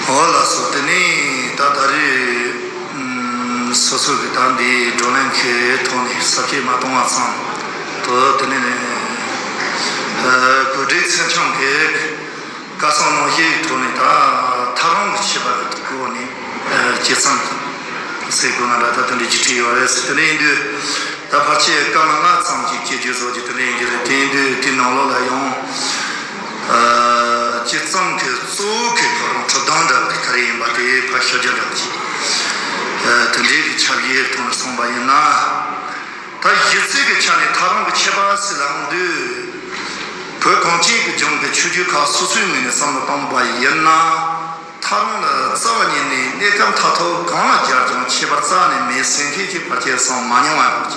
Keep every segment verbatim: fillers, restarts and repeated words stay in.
འོ་ལགས་སོ། དེ་ནས་ད་ད་རེས་ཨམ་སོ་སོ་གི་ད་འདི་བགྲོ་གླེང་གི་ཐོག་ནས་ས་བཅད་མ་གཏོང་བ་ཙམ་དུ། དེ་ནས་ཨ་གོ་སྒྲིག་ཚན་ཆུང་གི་བཀའ་གསུང་གནང་བཞེས་ཐོག་ནས། ད་ཐག་རིང་གི་ཁྱད་པར་གྱི་སྒོ་ནས་ཨ་དཔྱད་རྩོམ་ཟེར་དགོས་ན་འདྲ། ད་དེ་འདྲའི་ཅིག་བྲིས་ཡོད་རེད། དེ་འདྲ་ཡིན་དུས་ད་ཕལ་ཆེར་སྐར་མ་ལྔ་ཙམ་ཅིག་བྱེད་རྒྱུ་བཟོ་རྒྱུ་དེ་འདྲ་ཡིན་གྱི་རེད། དེ་ཡིན་དུས་དེའི་ནང་ལོགས་ལ་ཡང་ཨ་དཔྱད་རྩོམ་གྱི་གཙོ་བོ་གི་ཁོ་རང་གྲུབ་སྟངས་འདྲ་བོ་དེ་ག་རེ་ཡིན་པ་དེ་ཕར་ཤོད་རྒྱུ་འདྲ་བོ་ཅིག་ཨ་དེ་འདྲའི་གི་ཁྱབ་ཡིག་ཐོག་ནས་གསུངས་པ་ཡིན་ན། ད་གཞི་རྩའི་གི་ཆ་ནས་ཐག་རིང་གི་ཁྱད་པར་ཟེར་ལབ་དུས། བོད་གངས་ཅན་གྱི་ལྗོངས་ཀྱི་ཆོས་བརྒྱུད་ཁག་སོ་སོའི་ངོས་ནས་བསམ་བློ་བཏང་བ་ཡིན་ན། ཐག་རིང་ལ་རྩ་བ་ཉིད་ནས་གནས་སྐབས་མཐར་ཐུག་གང་ལ་སྦྱར་ཀྱང་ཁྱད་པར་རྩ་ནས་མེད་ཟེར་མཁན་གྱི་ཕལ་ཆེར་སོང་མ་མྱོང་བ་རེད།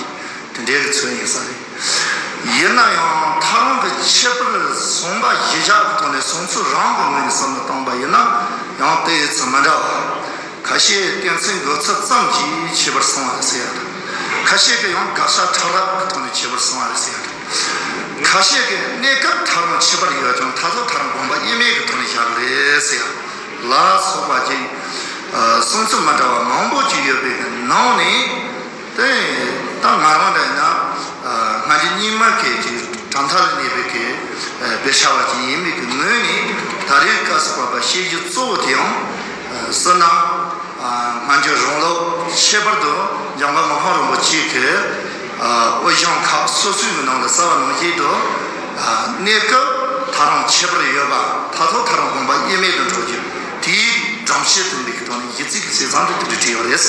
དེ་འདྲའི་གི་ཚུལ་ཡིན་ས་རེད། ཡིན་ན་ཡང་ཐག་རིང་གི་ཁྱད་པར་བཟུང་བ་གཞི་བཞག་གི་ཐོག་ནས་བཟུང་ཚུལ་རང་གི་ངོས་ནས་བསམ་བློ་བཏང་བ་ཡིན་ན། ཡང་དེ་ཡི་ཚུལ་མི་འདྲ་བ། ཁ་ཤས་གཏན་ཚིགས་འགོད་ཚུལ་ཙམ་གྱིས་ཁྱད་པར་སོང་བ་རེད་ཟེར་ཡ་དང་། ཁ་ཤས་ཀྱིས་ཡང་དགག་བྱ་ཕྲ་རགས་ཀྱི་ཐོག་ནས་ཁྱད་པར་སོང་བ་རེད་ཟེར་ཡ་དང་། ཁ་ཤས་ཀྱིས་གནས་སྐབས་ཐག་རིང་ཁྱད་པར་ཡོད་ཀྱང་མཐར་ཐུག་ཐག་རིང་དགོངས་པ་དབྱེར་མེད་ཀྱི་ཐོག་ནས་བཞག་གི་རེད་ཟེར་ཡ་ལ་སོགས་པ་ཅིག་ཨ་གསུང་ཚུལ་མི་འདྲ་བ་མང་པོ་ཅིག་ཡོད་པའི་ནང་ནས། དེ་ད་ང་རང་འདྲ་ཡིན་ན་ཨ་སྔ་འགྱུར་རྙིང་མ་གི་ཅིག་གྲངས་ཐག་ལ་གནས་པའི་གི་ཨ་དཔེ་ཆ་བ་ཅིག་ཡིན་མིན་གྱི་ངོས་ནས། ད་རེས་སྐབས་སུ་བབས་པ་བཤད་རྒྱུ་གཙོ་བོ་དེ་ཡང་ཨ་བསོད་ནམས་ཨ་སྔ་འགྱུར་རང་ལུགས། ཁྱད་པར་དུ་འཇམ་མགོན་མི་ཕམ་རིན་པོ་ཆེ་གི་ཨ་དབུ་གཞུང་ཁག་སོ་སོའི་གི་ནང་ལ་གསལ་བ་ནང་བཞིན་དུ། ཨ་གནས་སྐབས་ཐག་རིང་ཁྱད་པར་ཡོད་པ། མཐར་ཐུག་ཐག་རིང་དགོངས་པ་དབྱེར་མེད་དུ་འགྲོ་རྒྱུ་དེའི་སྒྲོམ་གཞི་བཏིང་བའི་གི་ཐོག་ནས་གཞི་རྩའི་གི་ཟེར་ཙམ་དུ་དེ་འདྲ་བྲིས་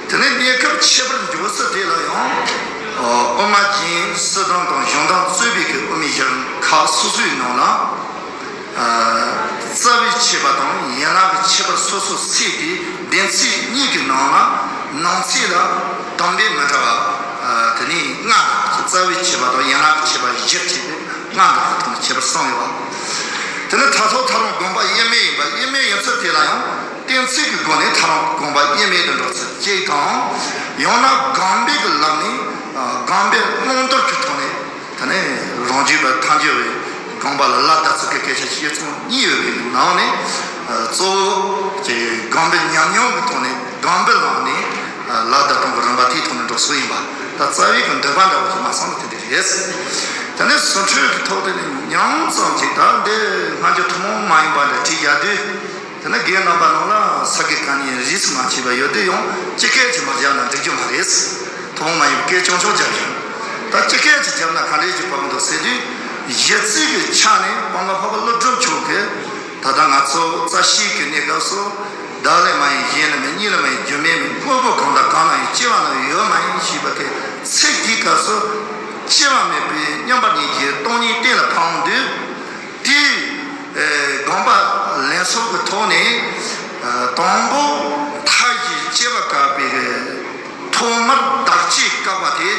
ཡོད་རེད། དེ་ནས་གནས་སྐབས་ཁྱད་པར་འཇོག་ས་དེ་ལ་ཡང་ཨ་དབུ་མ་རྒྱན་སྲིད་དོན་དང་གཞུང་དོན་གཙོས་པའི་གི་དབུ་མའི་གཞུང་ཁག་སོ་སོའི་ནང་ལ། ཨ་རྩ་བའི་ཆད་པ་དང་ཡན་ལག་གི་ཁྱད་པར་སོ་སོར་ཕྱེ་སྟེ། སྡེ་ཚན་གཉིས་ཀྱི་ནང་ལ་ནང་གསེས་ལ་དོན་ཕན་མི་འདྲ་བ་ཨ་དེ་ནས་ལྔ་འདུག་རྩ་བའི་ཆད་པ་དང་ཡན་ལག་གི་ཁྱད་པར་བཞི་བྱས་ཏེ་ལྔ་འདུག་ཐོག་ནས་ཁྱད་པར་གསུམ་ཡོད་པ། དེ་ནས་མཐར་ཐུག་ཐག་རིང་དགོངས་པ་དབྱེར་མེད་ཡིན་པ། དབྱེར་མེད་ཡིན་ཚུལ་དེ་ལ་ཡང་གཏན་ཚིགས་ཀྱི་སྒོ་ནས་ཐག་རིང་དགོངས་པ་དབྱེར་མེད་དུ་འགྲོ་ཚུལ་གཅིག་དང་། ཡང་ན་དགོངས་པའི་གི་ལམ་ནས་ཨ་དགོངས་པའི་བླང་དོར་གྱི་ཐོག་ནས། དེ་ནས་རང་རྒྱུད་པ་ཐལ་འགྱུར་བའི་དགོངས་པ་ལ་ལ་བཟླ་ཚུལ་གྱི་སྐད་ཆ་བཤད་ཚུལ་གཉིས་ཡོད་པའི་ནང་ནས། ཨ་གཙོ་བོ་ཀྱི་དགོངས་པའི་ཉམས་མྱོང་གི་ཐོག་ནས། དགོངས་པའི་ལམ་ནས་ཨ་ལ་བཟླ་སྟངས་ཀྱི་རིམ་པ་དེའི་ཐོག་ནས་འགྲོ་སྲོལ་ཡིན་པ། ད་རྩ་བའི་གི་འདོད་པ་འདྲ་བོ་ཞིག་མ་སོང་ན་དེ་འདྲ་རེད། དེ་ནས་ཟུར་འཕྲོས་ཀྱི་ཐོག་དེ་ནས་ཉུང་ཙམ་ཅིག་ད་འདི་སྔ་འགྱུར་ཐུན་མོང་མ་ཡིན་པ་འདྲ་བྲིས་བཞག་དུས། དེ་ནས་རྒན་རྣམ་པ་རྣམས་ལ་ས་དགེ་བཀའ་རྙིང་རིས་སུ་མ་ཆད་པ་ཡོད་དུས། ཡང་སྤྱི་སྐད་ཅིག་མ་བརྒྱབ་ན་འགྲིག་རྒྱུ་མ་རེད། ཐུན་མོང་མ་ཡིན་པའི་སྐད་ཆུང་ཆུང་བརྒྱབ་ཡོད། ད་སྤྱི་སྐད་ཅིག་བརྒྱབ་ན་ག་འདྲས་ཅིག་བབས་འདུག་ཟེར་དུས། གཞི་རྩའི་གི་ཆ་ནས་དཔལ་མགོན་འཕགས་པ་ཀླུ་སྒྲུབ་མཆོག་གིས། ད་ལྟ་ང་ཚོ་རྩ་ཤེས་ཀྱི་གནས་སྐབས་སུ། བདག་ལས་མ་ཡིན་གཞན་ལས་མིན། གཉིས་ལས་མ་ཡིན་རྒྱུ་མེད་མིན། དངོས་པོ་གང་དག་གང་ན་ཡང་། སྐྱེ་བ་ནི་ཡོད་མ་ཡིན་ཞེས་པ་གི་ཚིག་དེའི་སྐབས་སུ། སྐྱེ་བ་མེད་པའི་མཉམ་པ་ཉིད་ཀྱི་སྟོང་ཉིད་གཏན་ལ་ཕབ་འོང་དུས། དེའི་ཨེ་དགོངས་པ་ལེན་ཚུལ་གྱི་ཐོག་ནས། ཨ་དང་པོ་མཐའ་བཞིའི་སྐྱེ་བ་བཀག་པའི་ཐོག་མར་བདག་སྐྱེ་བཀག་པ་དེ།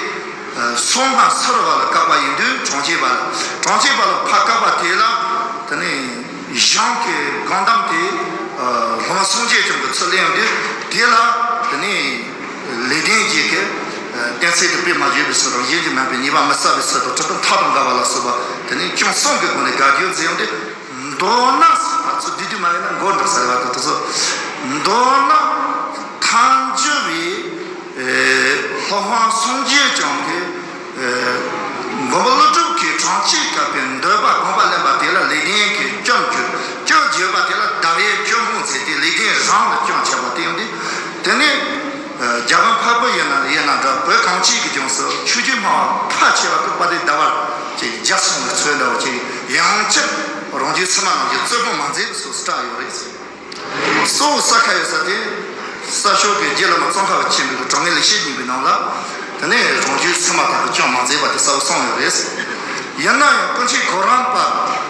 ཨ་སོ་སྔ་ཕྱི་རུ་བ་ལ་བཀག་པ་ཡིན་དུས། གྲངས་ཅན་པ་ལ། གྲངས་ཅན་པ་ལ་ཕར་བཀག་པ་དེ་ལ། དེ་ནས་གཞུང་གི་དགོངས་དོན་དེ། ཨ་སློབ་མ་སངས་རྒྱས་བྱུང་གི་ཚུལ་གླེང་དུས། དེ་ལ་དེ་ནས་ལེགས་ལྡན་འབྱེད་ཀྱི་གཏན་ཚིགས་དེ་དཔེ་མ་བརྗོད་པའི་ཚུལ་དང་། གཞན་གྱིས་སྨྲས་པའི་ཉེས་པ་མི་བསལ་བའི་ཚུལ་དང་། གྲུབ་དོན་མཐའ་དང་འགལ་བ་ལ་སོགས་པ། དེ་ནས་ཅུང་གསུང་གི་སྒོ་ནས་དགག་རྒྱུ་མཛད་ཡོང་དུས། མདོར་ན་ཟེར་བ་ཚོ་བསྡུས་བསྡུས་མ་ཡིན་ན་མགོ་འགྲོ་ས་རེད་བ། ད་དེ་ཚོ་མདོར་ན་ཐལ་འགྱུར་བའི་ཨེ་སློབ་དཔོན་སངས་རྒྱས་བྱུང་གི་ཨེ་མགོན་པོ་ཀླུ་སྒྲུབ་ཀྱིས་གྲངས་ཅན་བཀག་པའི་འདོད་པ་དགོངས་པ་ལེན་པ་དེ་ལ་ལེགས་ལྡན་གྱི་སྐྱོན་བརྗོད། སྐྱོན་བརྗོད་པ་དེ་ལ་ཟླ་བའི་སྐྱོན་སྤོང་མཛད་དེ། ལེགས་ལྡན་རང་ལ་སྐྱོན་ཆེ་བ་དེ་ཡང་དེ། དེ་ནས་ཨ་རྒྱ་གར་འཕགས་པ་ཡིན་ན་ཡིན་ན་འདྲ། བོད་གངས་ཅན་གྱི་ལྗོངས་སུ་ཆོས་བརྒྱུད་སྨྲ་བ་ཕལ་ཆེ་བ་གིས་དཔལ་ལྡན་ཟླ་བར་ཅིག་རྒྱལ་སོང་གི་ཚུལ་འདྲ་བོ་ཅིག་ཡང་བསྐྱར་རང་རྒྱུད་ཕྱི་མ་རྣམས་ཀྱིས་རྩོད་སྤོང་མ་མཛད་པའི་སོགས་སུ་བཀྲལ་ཡོད་རེད། གཙོ་བོ་གསལ་ཁ་ཡོད་ས་དེ། གསར་ཤོག་གི་རྗེ་བླ་མ་ཙོང་ཁ་པ་ཆེན་པོའི་དྲང་ངེས་ལེགས་བཤད་སྙིང་པོའི་ནང་ལ། དེ་ནས་རང་རྒྱུད་ཕྱི་མ་དག་གི་སྐྱོན་མ་མཛད་པ་དེ་གསལ་པོ་གསུངས་ཡོད་རེད། ཡིན་ན་ཡང་ཀུན་མཁྱེན་གོ་རམས་པ་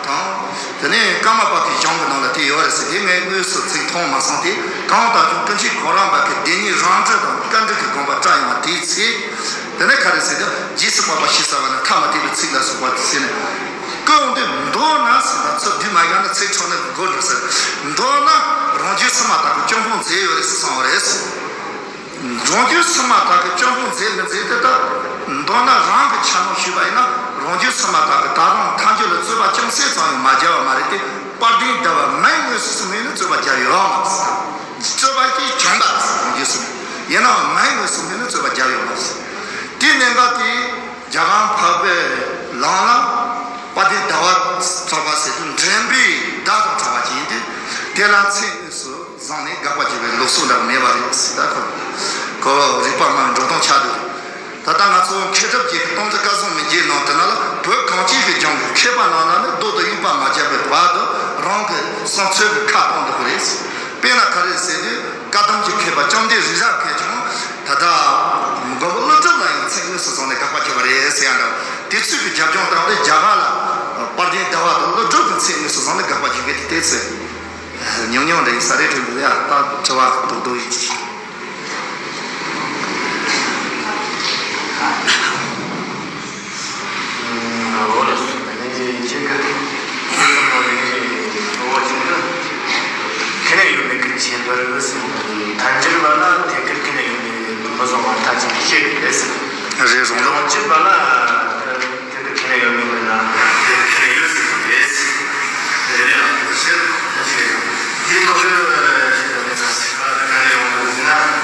དང་། དེ་ནས་ཀརྨ་པ་གི་གཞུང་གི་ནང་ལ་དེ་ཡོད་རེད་ཟེར། དེ་ངས་དངོས་སུ་ཚིག་མཐོང་མ་སོང་སྟེ། གང་ལྟར་ཀྱང་ཀུན་མཁྱེན་གོ་རམས་པ་གིས་བདེན་གཉིས་རང་འགྲེལ་དང་བཀའ་འགྲེལ་གྱི་དགོངས་པ་བཀྲལ་ཡོང་བ་དེའི་ཚེ། དེ་ནས་ག་རེ་ཟེར་ཏེ། རྗེས་སུ་དཔག་པ་ཞེས་བྱ་བ་ནི། ཐ་མ་དད་པའི་ཚིག་ལ་སོགས་པ་ཟེར་ནས། ཀུན་ཏུ་མདོར་ན་ཟེར་ན་ཚུར་བསྡུས་མ་བཞག་ན་ཚིག་འཕྲོ་ནས་མགོ་འགྲོ་ཟེར། མདོར་ན་རང་རྒྱུད་ཕྱི་མ་དག་གི་སྐྱོན་སྤོང་མཛད་ཡོད་རེད་ཟེར་གསུངས་པ་རེད། རང་རྒྱུད་ཕྱི་མ་དག་གི་སྐྱོན་སྤོང་མཛད་མི་མཛད་དེ། ད་མདོར་ན་རང་གི་ཆ་ནས་ཞུས་པ་ཡིན་ན། རང་རྒྱུད་ཕྱི་མ་དག་གི་ད་རུང་ཐལ་འགྱུར་ལ་རྩོད་པ་ཅུང་ཟད་ཙམ་ཡང་མ་བརྒྱབ་པ་མ་རེད་དེ། དཔལ་ལྡན་ཟླ་བ་མའི་ངོས་སུ་སོང་ནས་ནི་རྩོད་པ་བརྒྱབ་ ཡིན་ནའང་མའི་ངོས་སུ་མེད་ན་རྩོད་པ་རྒྱག་ཡོད་མ་རེད། དེའི་གནད་འགག་དེ་རྒྱ་གར་འཕགས་པའི་ལམ་ལ་དཔལ་ལྡན་ཟླ་བ་གྲགས་པ་ཟེར་དུས་འདྲེན་པའི་ཟླ་དང་གྲགས་པ་ཅིག་ཡིན་དུས། དེ་ལ་མཚན་དངོས་སུ་བཟུང་ནས་དགག་པ་བྱེད་པའི་ལུགས་སྲོལ་འདྲ་མེད་པ་རེད་ཟེར། ད་ཁོ་ཁོ་རིག་པ་སྨྲ་བའི་འགྲོ་སྟངས་ཆགས་འདུག་ད་ལྟ་ང་ཚོ་མཁས་གྲུབ་ཀྱི་སྟོང་ཐུན་སྐལ་བཟང་མི་འགྱེད་ནང་དུ་ན་ལ། བོད་གངས་ཅན་གྱི་ལྗོངས་ཀྱི་མཁས་པ་རྣམས་ལ་ནི་རྡོ་དང་དབྱུག་པ་མ་བརྒྱབ་པའི་བར་དུ་རང་གི་བསམ་ཚུལ་གྱི་ཁ་གཏོང་འདུག་པ་རེད། དཔེར་ན་ག་རེ་ཟེར་དུས། བཀའ་གདམས་ཀྱི་མཁས་པ་བཅོམ་ལྡན་རིག་རལ་མཁས་ཀྱང་ད་ལྟ་མགོན་པོ་ཀླུ་སྒྲུབ་ལ་ཡང་མཚན་དངོས་སུ་བཟུང་ནས་དགག་པ་བྱས་པ་རེད་ཟེར་ཡང་འདྲ། དེ་ཚོས་ཀྱི་རྒྱབ་ལྗོངས་དང་དེ་རྒྱ་གར་ལ་དཔལ་ལྡན་ཟླ་བ་དང་ཀླུ་སྒྲུབ་ཀྱི་མཚན་དངོས་སུ་བཟུང་ནས་དགག་པ་བྱེད་མཁན་དེ་དེ་ཚོས་ཉུང་ཉུང་འདྲ་ཡིན་ས་རེད། དྲན་འདུག་ཡ། ད་དྲི་བ་རྡོག་རྡོག་ཡིན། འོ་ལགས་སོ། ཨ་ནི་ཁྱེད་ཀྱི་ཁྱེད་ཀྱི་ནང་ནས་གཙོ་བོ་གཅིག་ནི་ཁས་ལེན་ཡོད་མེད་ཀྱི་ཆེད་དུ་རེད་ཟེར། མཐའ་མཇུག་ལ་ན་དེ་གར་ཁས་ལེན་ཡོད་མེད་མི་བཟང་བ་མཐའ་གཅིག་ཏུ་བཤད་ཀྱི་རེད་ཟེར། རེད། རང་ལུགས་རང་གཅིག་པ་ལ་དེ་གར་ཁས་ལེན་ཡོད་མེད་མིན་ན་དེ་གར་ཁས་ལེན་ཡོད་ཟེར་གྱི་རེད་ཟེར། དེ་ནས་ཡང་ཤེས་དེ་ཐོག་ཏུ་ཤེས་དང་མི་ཚང་ཟེར་བ་དེ་ག་ནས་ཡོང་གི་འདུག་ཟེར་ན། ད་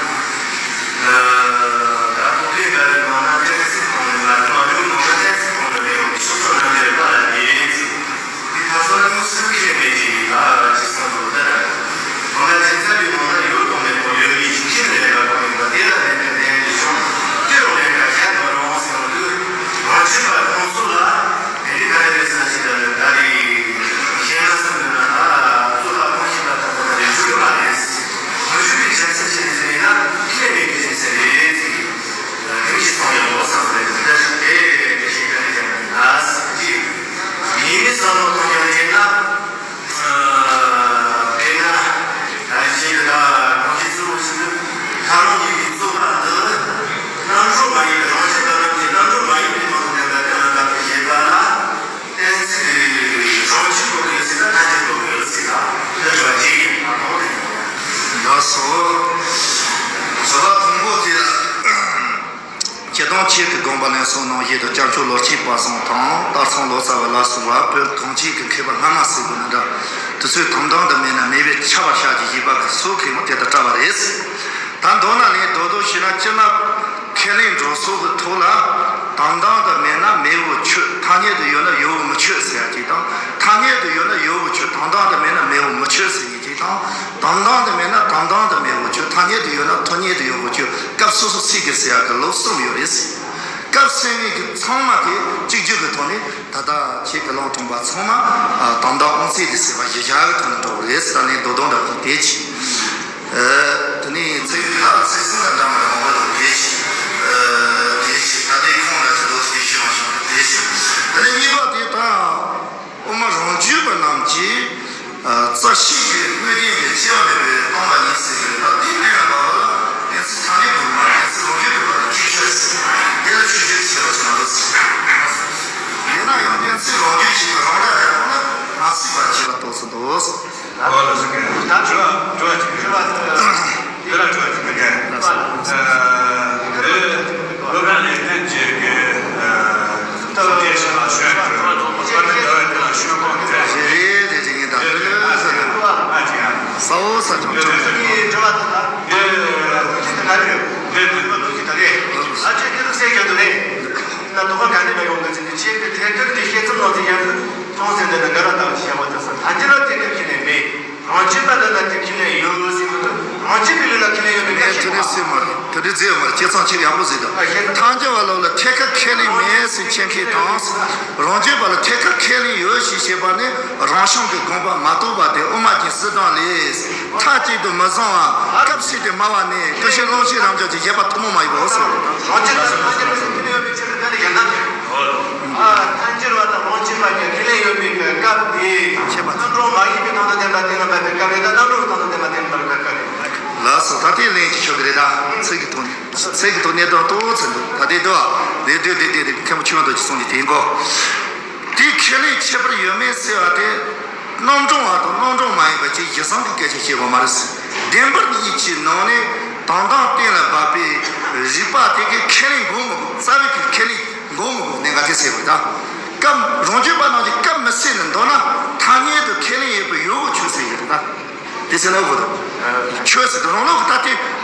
ཐོག་མཐའི་བར་གྱི་ནང་ན་བསྟན་སྲིད་ཐོག་ནས་མ་གཏོགས་ལུགས་ནང་ན་བསྟན་སྲིད་ཐོག་ནས་མེད་ཡོང་གི་ཕྱོགས་ཕྱོགས་ནང་ལས་པ་ལ་ཉེ་ཡིན་ཟེར། འདི་ཁ་སང་ཉུང་སུ་ཁས་མེད་ཅིག་ཡིན་ལ་ཅི་གསུངས་འདུག་ལྟར། ཁོང་ན་ཅིག་རྩ་བའི་ནང་ན་ཡོད་དང་མེད་པོ་ཡོད་མེད་ཅིག་ཁས་མེད་པ་ཁོ་ཡིན་པ་དེ་ལ་ལན་དུ་ལན་གྱི་གཞུང་དེ་རུ་ལན་ཁ་ཤས་མ་རུང་ཟེར་བ་དུས། རང་ཆོས་པ་ཁོང་ཚོ་ལ་དེ་འདྲའི་ག་རེ་རེད་ཟེར་ན་ཅིག་ལ་ད་རེས་གཞན་ལ་སུ་འདུག་ན་ད་གཙོ་ལ་ཁོང་ཞིག་ལ་ད་ད་ད་རེས་ཞུ་གི་མ་རེད། མ་ཞུ་བའི་རྒྱལ་སྲིད་ཅན་ཟེར་ཡིན་ན་ཁས་མེད་ཀྱི་རྒྱལ་སྲིད་རེད་ཟེར་གྱི། དེ་ཅི་སོང་ཡང་ལོ་སང་རེད་ཟེར་ཏེ་དེ་ཞིག་ག་རེ་ཡང་ཡིན་ན་ཟེར་གྱི། ཡིན་ནི་བསམ་བློ་གཏོང་རྒྱུ་ཡིན་ན། དཔེར་ན། ད་ཅི་ད་གོང་ཞིག་གཙོ་བོ་ཞིག་ཏུ་ཁ་ལོ་ཉིད་ཀྱི་གཙོ་བ་འདི་རྣམ་གྲོལ་མ་ཡིན་པའི་རང་བཞིན་དང་རྣམ་གྱི་རྣམ་གྲོལ་མ་ཡིན་པའི་ནང་དུ་ལྡན་པ་དེ་ལ་བརྟག་པའི་ཤེས་པ་ལ། གཏན་ཚིགས་རང་བཞིན་གོ་དགོས་ཟེར་ན་ཐལ་འགྱུར་གོ་དགོས་ཟེར་ད་འདི་རེད་བ། འཇིག་ཡིན་ད་མོ་རེད། ལགས་སོ། བཟོ་ལ་ཕུང་པོ་དེ་ལ། སྤྱིར་བཏང་ཁྱེད་ཀྱི་དགོངས་པ་ལེན་སོང་ནང་བཞིན་དུ་སྐྱབས་མཆོག་ལོ་ཆེན་པ་སངས་དང་སྟག་ཚང་ལོ་ཙཱ་བ་ལ་སོགས་པ་བོད་གངས་ཅན་གྱི་མཁས་པ་སྔ་མ་ཟེར་དགོས་ན་འདྲ། དེ་ཚོས་དམ་དམ་དུ་མེད་ན་མེད་པའི་ཆ་བ་ཤར་གྱི་བཞེད་པ་གི་སོ་མཁན་མོ་དེ་ལྟར་བཀྲལ་བ་རེད། ད་མདོར་ན་ལན་རྡོག་རྡོག་བྱས་ན་སྤྱིར་ན། ཁས་ལེན་འགྲོ་སོགས་ཀྱི་ཐོག་ལ། དམ་དམ་དུ་མེད་ན་མེད་པའི་ཆོས། ཐ་སྙད་དུ་ཡོད་ན་ཡོད་པའི་མི་ཆོས་ཟེར་ཡ་གཅིག་དང་། ཐ་སྙད་དུ་ཡོད་ན་ཡོད་པའི་ཆོས། དམ་དམ་དུ་མེད་ན་མེད་པའི་མི་ཆོས་ཟེར་ཡ་གཅིག་དང་། དམ་དམ་དུ་མེད་ན་དམ་དམ་དུ་མེད་པའི་ཆོས། ཐ་སྙད་དུ་ཡོད་ན་ཐ་སྙད་དུ་ཡོད་པའི་ཆོས། སྐབས་སོ་སོ་སྲིད་དགོས་ཟེར་ཡ་གི་ལུགས་གསུམ་ཡོད་རེད། སྐབས་སྲིད་ངེས་ཀྱི་ཚང་མ་དེ་གཅིག་གྱུར་གྱི་ཐོག་ནས་ད་ལྟ་ཁྱེད་ཀྱི་ལུང་དྲངས་པ་ཚང་མ་དམ་དམ་དབང་ཚད་དེ་ཟེར་བ་གཞི་བཞག་གི་ཐོག་ནས་འགྲོ་གི་རེད། ད་ནི་རྡོག་རྡོག་འདྲ་བོ་དེ་ཅི། དེ་ནས་ཚིག་ལ་ཚིག་ཟིན་ལ་འདྲ་མ་འདྲ་མང་པོ་འདུག་དེ་ཞིག་དེ་ཞིག་ད་ལྟའི་ཁོང་ལ་ཚིག་ལོ་ཚིག་ཤེས་མ་ཤེས་པ་དེ་ཞིག་དེ་ནས་གཉིས་པ་དེ་དང་། དབུ་མ་རང་རྒྱུད་པ་རྣམས་ཀྱིས་རྩ་ཤེས་ཀྱི་དངོས་བསྟན་གྱི་སྐྱེ་བ་མེད་པའི་སྟོང་པ་ཉིད་ཟེར་བའི་ད་དེ་གནས་ལ་བབ་པ་ལ་གནས་ཚུལ་ཐ་སྙད་དུ་མ་གནས་ཚུལ་རང་རྒྱུད་པའི་བར་དུ་ཁྱད་ཆོས་ཟེར། དེ་ལ་ཆོས་རྒྱུད་ཟེར་བ་ཞིག་མ་གཏོགས་ཟེར། ཡིན་ན་ཡང་གནས་ཚུལ་རང་རྒྱུད་ཅིག་གི་རང་སྒྲ་རེད་འོང་ན་མ་སྲིད་པར་བྱེད་པ་རྟོགས་སུ་འདུག་ཨོ་ལགས་སོ། དྲི་བ་དྲི་བ་ཅིག་ཡོད། དྲི་བ་དྲི་བ་ཅིག་ཡོད། ཨ་ནི་སློབ་དཔོན་ལེགས་ལྡན་འབྱེད་ཀྱི་ཚོགས་སྡེ་ཞིག་ལ་ཞོན་དུས་དཔལ་ལྡན་ཟླ་བའི་དེ་ལ་ཞོན་ཁོང་གི་རེད། རེད་རེད་རེད། ཡིན་ད་རེད་རེད་རེད། ཨ་ཅི་ཡང་ས་འོག་ས་ཆུང་ཆུང་། དྲི་བ་དང་ད་རེད། རེད་རེད་རེད། ཨ་ཅེ་དེ་རུ་སེ་རྒྱ་དུ་རེད། ན་དོ་ཁ་ག་ནས་མ་ཡོང་གི་ཚིག་འདི་ཆེད་དུ་ཐད་ཀར་གྱི་བཤད་ཚུལ་ནང་དུ་ཡང་ཅུང་ཟད་འདི་ལ་དགའ་རབ་དང་ཞེས་པ་དེ་ས་ཐ་སྙད་ལ་དེ་ལྟར་ཁས་ལེན་མེད། རང་རྒྱུད་པ་འདི་ལ་དེ་ཁས་ལེན་ཡོད་ཟེར་གི་འདུག་རང་རྒྱུད་པའི་ལུགས་ལ་ཁས་ལེན་ཡོད་མེད་ངས་ཁས་དེ་ནས་ཤེས་མ་རེད། དེ་འདྲའི་རྫས་ཡོད་མ་རེད། ཁྱེད་ཚང་ཁྱེད་ཡག་པོ་ཟེར་འདུག་ཨ་ཤེས། ཐལ་འགྱུར་བ་ལ་ལ་ཐད་ཀར་ཁས་ལེན་མེད་ཟེར་མཁྱེན་མཁན་དང་། རང་རྒྱུད་པ་ལ་ཐད་ཀར་ཁས་ལེན་ཡོད་ཞེས་བཤད་པ་ནི་རང་བྱུང་གི་དགོངས་པ་མ་རྟོགས་པ་དེ་དབུ་མ་གྱི་སྲིད་དོན་ལས་མཐའ་གཅིག་ཏུ་མི་བཟུང་བ། སྐབས་ཤིག་ཏུ་སྨྲ་བ་ནི་ཀུན་ཤེས་ཀློང་ཆེན་རབ་འབྱམས་ཀྱི་བཞེད་པ་ཐུན་མོང་མ་ཡིན་པའོ་ཟེར། རང་རྒྱུད་པ་ལ་ཐལ་འགྱུར་བ་ཟེར་ཁས་ལེན་ཡོད་མེད་ཆེད་དུ་ག་ནས་གཞན་དག་ཨ། ཐལ་འགྱུར་བ་དང་རང་རྒྱུད་པ་གཉིས་ཁས་ལེན་ཡོད་པའི་སྐབས་དེ། ཁྱད་པར། རྣམ་གྲངས་མ་ཡིན་པའི་དོན་དམ་བདེན་པ་དེ་རྣམ་པ་དེ་སྐབས་རེད། ད་རྣམ་གྲངས་ཀྱི་དོན་དམ་བདེན་པ་དེ་རྣམ་པ་སྐབས་རེད། ལགས་སོ། ད་ལྟའི་ལན་གྱི་ཆོག་གི་རེད་ད། ཚིག་གི་ཐོག་ནས་ཚིག་གི་ཐོག་གནད་དོན་ཏོག་ཙམ་འདུག་ད་ལྟའི་དུ་བ་ལས་དུས་དེ་དེ་དེ་མཁན་པོ་ཆོས་དབང་རྡོ་རྗེ་གསུང་གི་དེའི་མགོ། དེའི་ཁས་ལེན་ཁྱད་པར་ཡོད་མེད་ཟེར་བ་དེ། རྣམ་གྲངས་བ་དང་རྣམ་གྲངས་མ་ཡིན་པ་བཅས་གཞི་བཟང་གི་སྐད་ཆ་བཤད་པ་མ་རེད། བདེན་པར་གཉིས་ཀྱི་ནང་ནས་དོན་དམ་གཏན་ལ་འབེབས་པའི་རིགས་པ་དེ་གའི་ཁས་ལེན་འགོག་མི་དགོས། རྩ་བའི་གི་ཁས་ལེན་འགོག་མི་དགོས་གནད་འགག་དེ་ཟེར་བ་དང་། སྐབས་རང་རྒྱུད་པ་རྣམས་ཀྱིས་སྐབས་མི་སྲིད་ནས་མདོར་ན་ཐ་སྙད་དུ་ཁས་ལེན་ཡོད་པའི་ཡོད་དགུ་ཆོས་ཟེར་ཡོད་ད། དེ་ཟེར་ན་དགོས་དང་། ཆོས་ཟེར་དུས་རང་ལུགས་ཀྱི་ད་ལྟའི་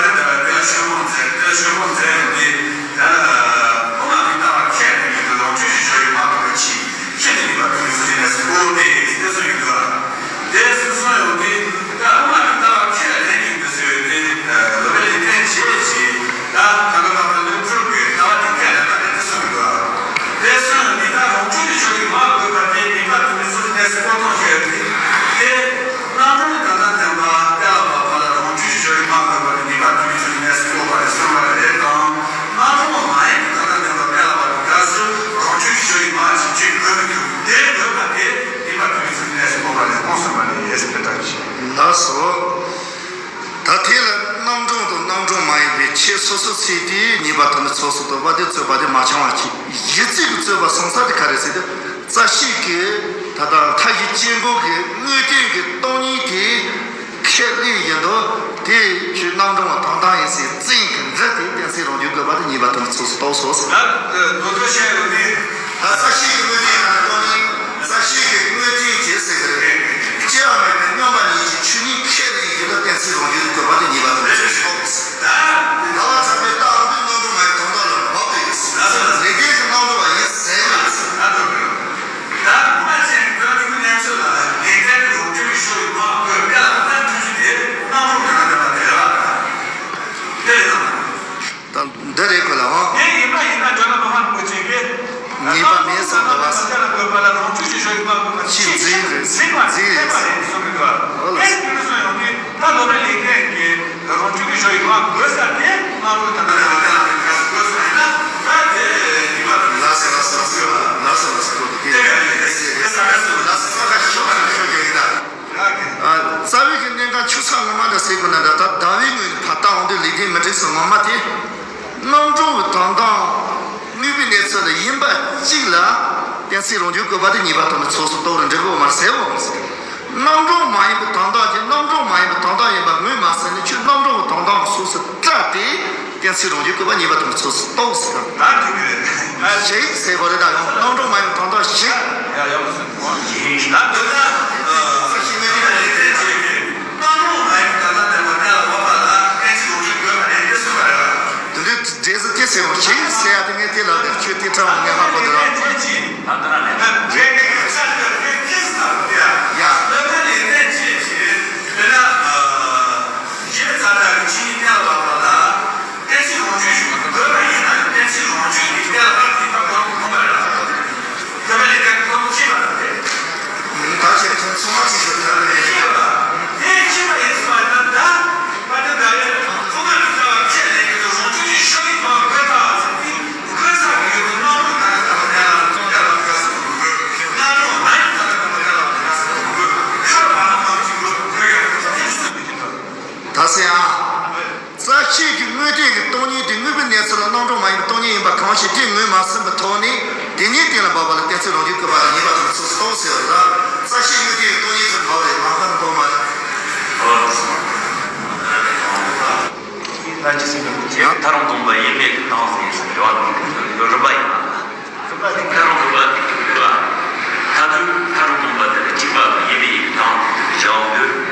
དེ་ལ་ཤོད་མོ་མཛད། དེ་ལ་ཤོད་མོ་མཛད་ཡོང་དུས། ད་དབུ་མ་མི་རྟག་པ་ཁས་ལེན་མཁན་གྱི་ལོངས་སྤྱོད་ཀྱི་ཞོ་ཡི་མ་གོ་བ་ཅིག་ཁྱེད་ཀྱི་ནུས་པ་ཐུབ་པའི་ཚུལ་གྱིས་ནས་སུ་གོ་སྟེ་དེ་སུ་ཡིན་འདུག་དེ་སུ་སོང་ཡོང་དུས། ད་དབུ་མ་མི་རྟག་པ་ཁས་ལེན་གྱི་འདུག་ཟེར་བའི་དེ་ནི་སློབ་དཔོན་ལེགས་ལྡན་འབྱེད་ཀྱིས་ད་ད་ག་ལ་ལ་ལུགས་སྒྲུབ་ཀྱི་ལྟ་བ་དེ་ཁས་ལེན་པ་དེ་དེ་སུ་ཡིན་འདུག་དེ་སུ་ཡིན་འདི་ད་ལོངས་སྤྱོད་ཀྱི་ཞོ་ཡི་མ་གོ་བ་དེ་ནུས་པ་ཐུབ་པའི་ཚུལ་གྱིས་ནས་སུ་གོ་ཐོག་ཞེས་པ་དེ། རྣམ་གྲངས་ད་ལྟ་བསྟན་པ་གཏན་ལ་ཕབ་པ་ལ་ལོངས་སྤྱོད་ཀྱི་ཞོ་ཡི་མ་གོ་བ་དེ་ནུས་པ་ཐུབ་པའི་ཚུལ་གྱིས་ནས་སུ་གོ་བ་རེད་གསུངས་པ་རེད་དང་། རྣམ་གྲངས་མ་ཡིན་པའི་ད་ལྟ་བསྟན་པ་གཏན་ལ་ཕབ་པའི་སྐབས་སུ་ལོངས་སྤྱོད་ཀྱི་ཞོ་ཡི་མ་ཅིག་ཅིག་དགོས་མི་འདུག་དེ་དགོས་པ་དེ་ནུས་པ་ཐུབ་པའི་ཚུལ་གྱིས་ནས་སུ་གོ་བ་རེད་གསུངས་པ་རེད། ཡེ་སུ་དེ་ལྟར་བྱས། ལགས་སོ། ད་དེ་ལ་རྣམ་གྲངས་དང་རྣམ་གྲངས་མ་ཡིན་པའི་ཆོས་སོ་སོར་ཕྱེ་སྟེ་ཉེས་པ་དང་ནི་ཚོགས་སུ་གཏོགས་པ་དེ་རྩོད་པ་དེ་མ་འཆང་བ་གཅིག་གཞི་རྩའི་གི་རྩོད་པ་སོང་ས་དེ་ག་རེ་ཟེར་ཏེ། རྩ་ཤེས་ཀྱི་ད་ལྟ་མཐའ་བཞི་དཔྱད་འགོག་གི་དངོས་བསྟན་གྱི་སྟོང་ཉིད་དེ་ཁས་ལེན་བཞིན་དུ་དེ་ཆོས་རྣམ་གྲངས་དང་དང་ཡིན་ཟེར་བཙན་གྱིས་འཛིན་ཏེ་གཏན་ཚིགས་རང་རྒྱུད་དགོས་པ་དེ་ཉེས་པ་དང་ནི་ཚོགས་སུ་གཏོགས་སོ། ད་མདོ་སྡེ་བཤད་ཡོད་དེ། ད་རྩ་ཤེས་ཀྱི་དངོས་བསྟན་དང་སྟོང་ཉིད། རྩ་ཤེས་ཀྱི་དངོས་བསྟན་བྱེད་ཟེར་གི་རེད། སྐྱེ་བ་མེད་པའི་མངོན་པ་ཉིད་ཀྱི་ཆོས་ཉིད་ཁས་ལེན་ཡིན་ན་གཏན་ཚིགས་རང་རྒྱུད་དགོས་པ་དེ་ཉེས་པ་དང་ཚོགས་སུ་གཏོགས། ད་བར་ཚར་པའི་རྟགས་འདི་རྣམ་གྲངས་མ་ཡིན་དོན་དག་ལ་འབབ་པའི་ཡིན། ལེགས་ལྡན་གྱི་རྣམ་གྲངས་མ་ཡིན་ཟེར་ཡོད། ད་དུ་ད་དུ་མ་ཅན་གྱི་གནས་ཚུལ་ལ་ལེགས་ལྡན་གྱི་ལོངས་སྤྱོད་ཀྱི་ཞོ་ཡི་མ་གོ་བ་ལ་ད་ཐུན་ཚོད་དེ་རྣམ་གྲངས་དང་ལྡན་པ་དེ་རེད་པ། དེ་ཡིན་ན། ད་འདི་རེད་ཁོ་ལ་འོང་། དེ་ཡིན་པ་ཡིན་ན་རྒྱ་ནག་མི་དམངས་རིན་པོ་ཆེ་གིས། ཉེས་པ་མེད་གསུངས་འདུག་བ། ལ་དགོས་པ་ལ་རང་ཆོས་ཀྱི་ཞོ་ཡི་མ་གོ་བ་ཆེས་འཛིན་རེད། འཛིན་པ་རེད། འཛིན་པ་རེད་གསུངས་གི་འདུག་བ། ཨོ་ལགས། དེ་དུས་སུ་ཡོང་དུས་ད་སློབ་དཔོན་ལེགས་ལྡན་གྱིས་རང་ཆོས་ཀྱི་ཞོ་ཡི་མ་གོ་ས་དེ་མ་གོ་ད་ལྟ་རེ་བ་དེ་ལ་དགོས་ས་ཡིན་ན་ད་དེ་ཉེས་པ་དང་། ལགས་སོ་ལགས་སོ་ལགས་སོ་ལགས་སོ་ལགས་སོ་ལགས་སོ་ལགས་སོ་ལགས་སོ་ལགས་སོ་ལགས་སོ་ལགས་སོ་ལགས་སོ་ལགས་སོ། རྩ་བའི་གི་གནད་འགག་ཆུ་ཚ་ངོ་མ་འདྲ་ཟེར་དགོས་ན་འདྲ། ད་ཟླ་བའི་ངོས་ནས་ཕར་བལྟ་འོང་དུས་ལེགས་ལྡན་མི་འགྲིག་ས་ངོ་མ་དེ། རྣམ་གྲངས་ཀྱི་དོན་དམ་དངོས་པོའི་གནས་ཚུལ་ལ་ཡིན་པ་གཅིག་ལ་གཏན་ཚིགས་རང་རྒྱུད་དགོས་པ་དེ་ཉེས་པ་དང་ནི་ཚོགས་སུ་གཏོགས་རུ་འགྲིག་གོ་མ་ཟེར་བ་མ་ཟད། རྣམ་གྲངས་མ་ཡིན་པའི་དོན་དམ་གྱི་རྣམ་གྲངས་མ་ཡིན་པའི་དོན་དམ་ཡིན་པ་ངོས་མ་ཟིན་ནས་ཁྱོད་རྣམ་གྲངས་ཀྱི་དོན་དམ་གྱི་ཚོགས་སུ་བཀྲལ་ཏེ། གཏན་ཚིགས་རང་རྒྱུད་དགོས་པ་ཉེས་པ་དང་ཚོགས་སུ་གཏོགས་ཟེར། ད་འགྲིག་གི་རེད། ཞིག་ཟེར་བ་རེད། ད་ཡང་རྣམ་གྲངས་མ་ཡིན་དོན་དག་ཞིག་ཡ་ཡག་པོ་ཟེར། ད་འདོད་ན། ས་ཞིག་མེད་པའི་ལས་དོན་བྱེད་ཀྱི། རྣམ་གྲངས་མ་ཡིན་དོན་དག་ལྡན་པ་གཏན་ལ་ཕབ་པ་ལ་གཏན་ཚིགས་རང་རྒྱུད་དགོས་པ་རེད་དེ་གསུངས་པ་རེད་བ། དེ་འདྲའི་འགྲེལ་བཤད་དེ་ཟེར་རོ་ཞིག་ཟེར་ཡ་དེ་ངས་དེ་ལབ་ནས་ཁྱོད་དེ་དྲང་བ་ངས་ཧ་གོ་དེ་ར། ད་ལྟ་ར་ནས་ད་འགྲེལ་གྱི་གི་ས་དེ་ལ་དེ་ཚིགས་ཟེར་ཡ། ཡ། སློབ་དཔོན་ལེགས་ལྡན་འབྱེད་ཀྱིས་དཔེར་ན། གཞི་རྩ་དག་གི་ཆོས་ཉིད་གཏན་ལ་ཕབ་པ་ལ། གཏན་ཚིགས་རང་རྒྱུད་ཞིག་དགོས་པ་ཡིན་ན་ཡང་གཏན་ཚིགས་རང་རྒྱུད་ཀྱི་གཏན་ལ་ཕབ་པའི་ཕབ་ཐོག་ཐོག་མ་རེད་ལ། དགོས་པ་ལས་ཀ་ཐོག་ཤེས་པ་དང་། ད་ཆེ་ཐོག་ཚང་མ་ཅིག་ཞིག་ཐར་ལ་ཡིན་ཤེས་པ། དེ་ཤེས་པ་ཡིན་ཟེར་བ་ཡིན་ན་ད་པ་ཏི་ད་ཡོད་ཐོག་མ་ནི་ལྟ་བ་ཁས་ལེན་གྱི་རང་རྒྱུད་ཀྱི་ཤོ་ཡི་མ་དགོས་ཐག་ཟེར་དུས་དགོས་ས་གི་ཡོད་པའི་རྣམ་གྲངས་ད་ལྟ་ད་ལྟ་ལ་ཁ་སོ་དགོས། རྣམ་གྲངས་མ་ཡིན་ད་ལྟ་ད་ལྟ་ལ་ཁ་སོ་དགོས། ཤོ་ལ་མ་ན་མ་ཅིག་དགོས་དགོས་ཡ་ཁ་སོ་དགོས། ད་སེ་ཨ། རྩ་ཤེས་ཀྱི་དངོས་བསྟན་གྱི་སྟོང་ཉིད་དེ་དངོས་པོའི་གནས་ཚུལ་ལ་རྣམ་གྲངས་མ་ཡིན་པའི་སྟོང་ཉིད་ཡིན་པ་གང་ཞིག་དེ་ངོས་མ་ཟིན་པའི་ཐོག་ནས་དེ་ཉིད་གཏན་ལ་འབེབས་པ་ལ་གཏན་ཚིགས་རང་རྒྱུད་དགོས་པ་ལ་ཉེས་པ་དང་ཚོགས་སུ་གཏོགས་ཟེར་བ་རེད། རྩ་ཤེས་དངོས་བསྟན་གྱི་སྟོང་ཉིད་དུ་འབབ་རེད་མ་ཁ་འདོན་མ་རེད། ད་ཅི་ཟེར་ན་ཐ་རུང་སྟོང་པ་ཡིན་མིན་གྱི་སྟངས་ཟིན་ཟེར་བ་རེད་བ། རིམ་པ་ཡིན་ན། ཐ་དད་ཐ་རུང་སྟོང་པ་དེ་གི་དུས་ལ། ཐ་དད་ཐ་རུང་སྟོང་པ་དེ་ནི་གཅིག་པ་ཡིན་པའི་དང་དེ་བཞག་དུས།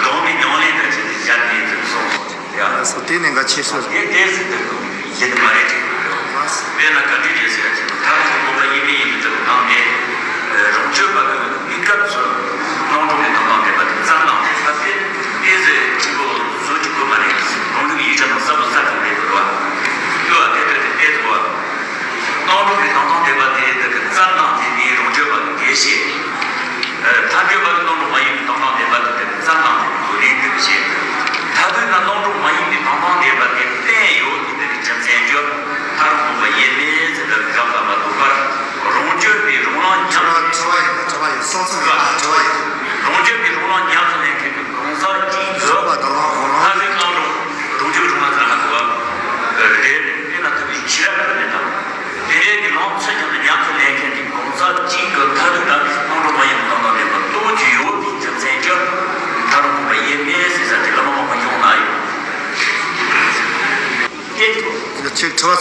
གང་གི་ཉམས་ལེན་དང་བཅས་ཏེ་བཞག་ནས་དེ་གསུངས་སོ། ཡ། སོ་དེ་ནས་འགའ་ཆེ་ཤོས། དེ་དེ་ཟེར་དུས་ཡིན་མ་རེད་དྲན་གི་ཡོད། དཔེར་ན་ག་དུས་རེད་ཟེར་ཡ་ཅིག་ཐ་དད་སྟོང་པ་ཡིན་མིན་ཡིན་མིན་དེ་གི་ནང་ནས། རང་རྒྱུད་པ་གི་གནས་སྐབས་སུ་རྣམ་གྲངས་ཀྱི་དོན་དམ་བདེན་པ་དེ་ཙམ་ལ་བདེན་པ་དེ་དེ་ཟེར་གཅིག་པོ་བཟོ་རྒྱུ་དགོས་མ་རེད། རང་ལུགས་ཡིག་ཆ་ནང་གསལ་པོ་གསལ་ཐུབ་རེད་འདུག་བ། ཡོད་བ་དེ་ལྟར་དེ་བལྟས་འདུག་བ། རྣམ་གྲངས་ཀྱི་དོན་དམ་བདེན་པ་དེ་དེ་གི་ཙམ་དང་དེ་ནི་རང་རྒྱུད་པ་གི་དགེ་བཤེས། ཐ་སྙད་པ་གི་རྣམ་གྲངས་མ་ཡིན་པའི་དོན་དམ་བདེན་པ་དེ་དེ་གི་ཙམ་དང་དེ་ནི་རང་རྒྱུད་པའི་དགེ་བཤེས། ཐ་དད་ན་རྣམ་གྲངས་མ་ཡིན་པའི་དོན་དམ་བདེན་པ་དེ་བསྟན་ཡོད་དེ་དེ་གི་རྒྱུ་མཚན་གྱིས་ཐ་རུང་སྟོང་པ་ཡིན་མིན་ཟེར་ལབ་བཞག་པ་མ་གཏོགས་པར་རང་རྒྱུད་པའི་རང་ལམ་ཉམས་སུ། དྲི་བ་ཡིན་དྲི་བ་ཡིན་སོང་ཙམ་ཡིན་དྲི་བ་ཡིན། རང་རྒྱུད་པའི་རང་ལམ་ཉམས་སུ་ལེན་མཁན་གྱི་གང་ཟག་གཅིག་གིས་བཟོད་པ་དང་ལམ་གང་ལམ། ཐ་དད་རྣམ་གྲངས་རང་རྒྱུད་རང་ལ་ཐ་ན་ཐུབ་པ། རེད། དེ་ན་ཐུབ་པའི་ཤེས་རབ་ཀྱི་གནས་དང་། དེ་འདྲའི་གི་ལམ་ཚུལ་ཀྱང་ཉམས་སུ་ལེན་མཁན་གྱི་གང་ཟག་གཅིག་གིས་ཐ་དད་ན་རྣམ་གྲངས་མ་ཡིན་པའི་དོན་དམ་བདེན་པ་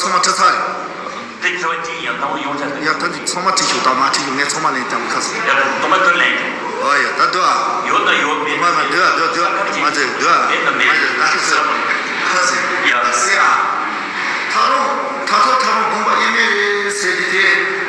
ཚང་མ་ཁྲིད་ཚར་རེད། དེ་ཚོ་གཅིག་ཡང་དང་པོ་ཡོང་ཆ་དེ། ཡ་ད་འདི་ཚང་མ་ཁྲིད་ཤོག་ད་མ་ཁྲིད་ཤོག་ངས་ཚང་མ་ལེན་ཀྱང་ཁ་སང་། ཡ་དུ་མ་དུ་ལེན། ཨོ་ཡ་ད་འདུག་ཨ། ཡོད་ན་ཡོད་མེད་མ་མ་འདུག་ཨ་འདུག་འདུག་མ་ཚད་འདུག་ཨ། མེད་ན་མེད། མ་ཚད་ད་ཁ་སང་ཁ་སང་ཡ་སེ་ཨ། ད་རུང་ད་ཐོ་ད་རུང་དགོངས་པ་ཨེ་མེད་རེད་ཟེར་གྱི་དེ།